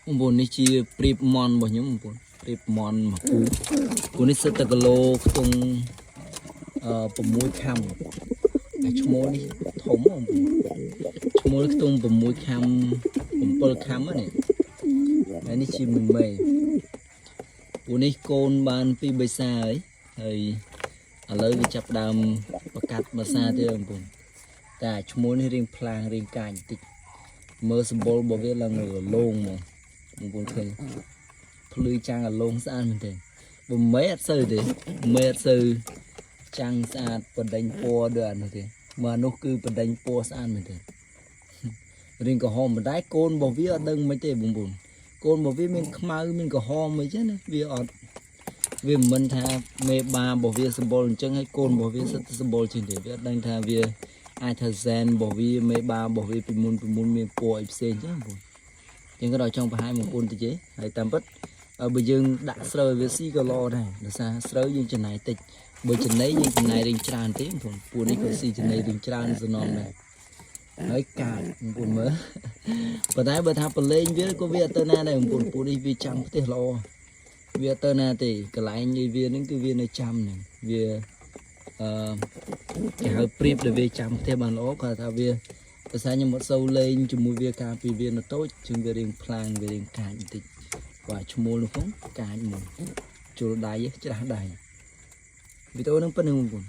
បងប្អូននេះជាព្រៀបមន់របស់ខ្ញុំបងប្អូនព្រៀបមន់មកគូគូនេះសិតតែគីឡូខ្ទង់អឺ6ខាំតែឈ្មោះនេះធំបងប្អូនឈ្មោះខ្ទង់6ខាំ7ខាំហ្នឹងហើយនេះជាមួយមេពូនេះកូនបានពីរបីសាហើយហើយឥឡូវវាចាប់ផ្ដើមប្រកាត់មួយសាទៀតបងប្អូនតែឈ្មោះនេះរៀងផ្លាងរៀងកាចបន្តិចមើលសម្បុររបស់វាឡើងរលោងហ្មងបងប្អូនឃើញភ្លឺចាំងអាឡងស្អាតមែនទេបើមេអត់សូវទេមេអត់សូវចាំងស្អាតបដិញពណ៌ដូចអានោះទេមើលអានោះគឺបដិញពណ៌ស្អាតមែនទេរៀងក្រហមប៉ុន្តែកូនរបស់វាអត់ដឹងមិនទេបងប្អូនកូនរបស់វាមានខ្មៅមានក្រហមអីចឹងណាវាអត់វាមិនថាមេបារបស់វាសម្បុរអញ្ចឹងហើយកូនរបស់វាសិតតែសម្បុរជាងទេវាអត់ដឹងថាវាអាចថាហ្សែនរបស់វាមេបារបស់វាពីមុនពីមុនមានពណ៌អីផ្សេងចឹងបងប្អូន ចឹងក៏ដល់ចង់បង្ហាញបងប្អូនតិចទេហើយតាមពិតអឺបើយើងដាក់ស្រូវឲ្យវាស៊ីក៏ល្អដែរដោយសារស្រូវយើងចំណាយតិចបើចំណីយើងចំណាយរៀងច្រើនទេបងប្អូនពួកនេះក៏ស៊ីចំណីរៀងច្រើនសំណងដែរហើយកាចបងប្អូនមើលប៉ុន្តែបើថាប្រឡែងវាក៏វាអត់ទៅណាដែរបងប្អូនពួកនេះវាចាំផ្ទះល្អវាអត់ទៅណាទេកន្លែងនៃវាហ្នឹងគឺវានៅចាំហ្នឹងវាអឺគេហៅព្រៀបដែលវាចាំផ្ទះបានល្អគាត់ថាវា ភាសាខ្ញុំអត់សូវលេងជាមួយវាកាលពីវានៅតូចជាងវារៀងផ្លាងវារៀងកាចបន្តិចបាទឈ្មោះនោះផងកាចមកជុលដៃច្រាស់ដៃវីដេអូហ្នឹងប៉ុណ្្នឹងបងប្អូន។